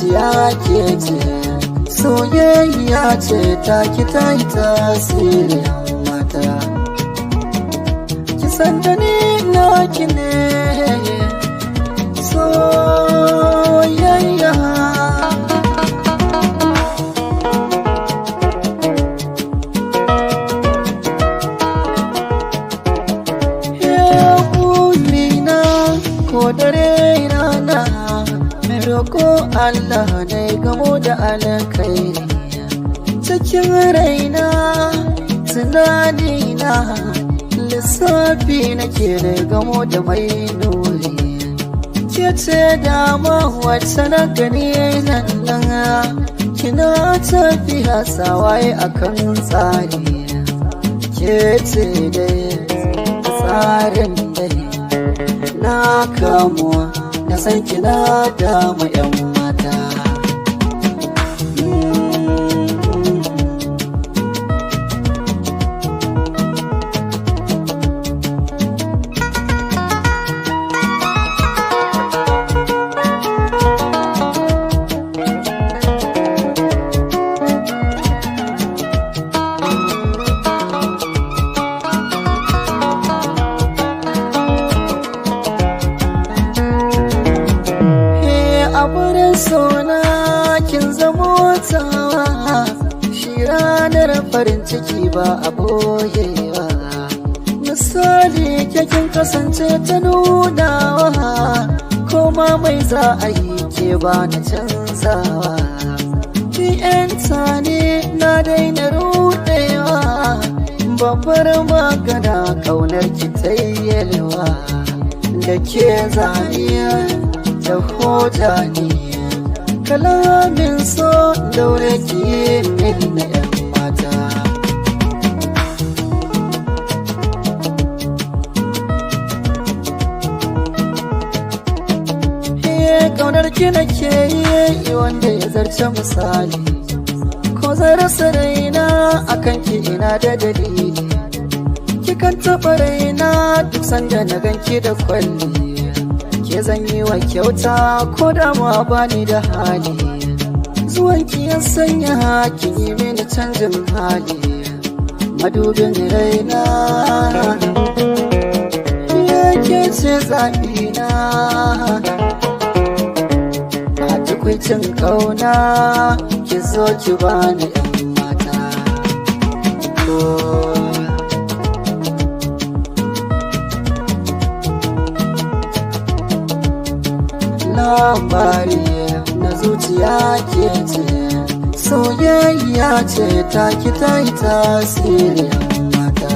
zuciya ke ce, soyayya ce ta ki ta yi tasiri mata. Ki san da ni naki ne, soyayya. Burina ko dare rana, mai roko Allah ne gamo da alkhairi. Cikin raina, tunanina, lissafi nake da gamo da mai nuri. Ke ce dama wacce na gani nan nan, kina tafiya sawaye akan tsari. Ke ce dai tsarin dai na kamuwa, na san kina damu 'yan mata. A wurin sona kin zamo tawa, shi ranar farin ciki ba a boyewa. Misali kin kasance ta nunawa, koma mai za a yi ke ba na canzawa. Ki 'yanta ne na daina rudewa, babbar magana kaunar ki tayyelwa. Da ke zaniya da hoja ne, kalamin so daure ki min na 'yan mata. Kaunar ki nake yi wanda ya zarce misali, ko zan rasa raina akan ki ina da dalili. Kikan taɓa raina duk sanda na ganki da kwalli, ke zan yi wa kyauta ko da ma bani da hali. Zuwanki ya sanya kin yi mini canjin hali, madubin raina yake ce zaɓina. A tukwicin ƙauna ki zo ki bani 'yan mata. Oh. Labari na zuciya ke ce, soyayya ce ta ki ta yi tasiri mata.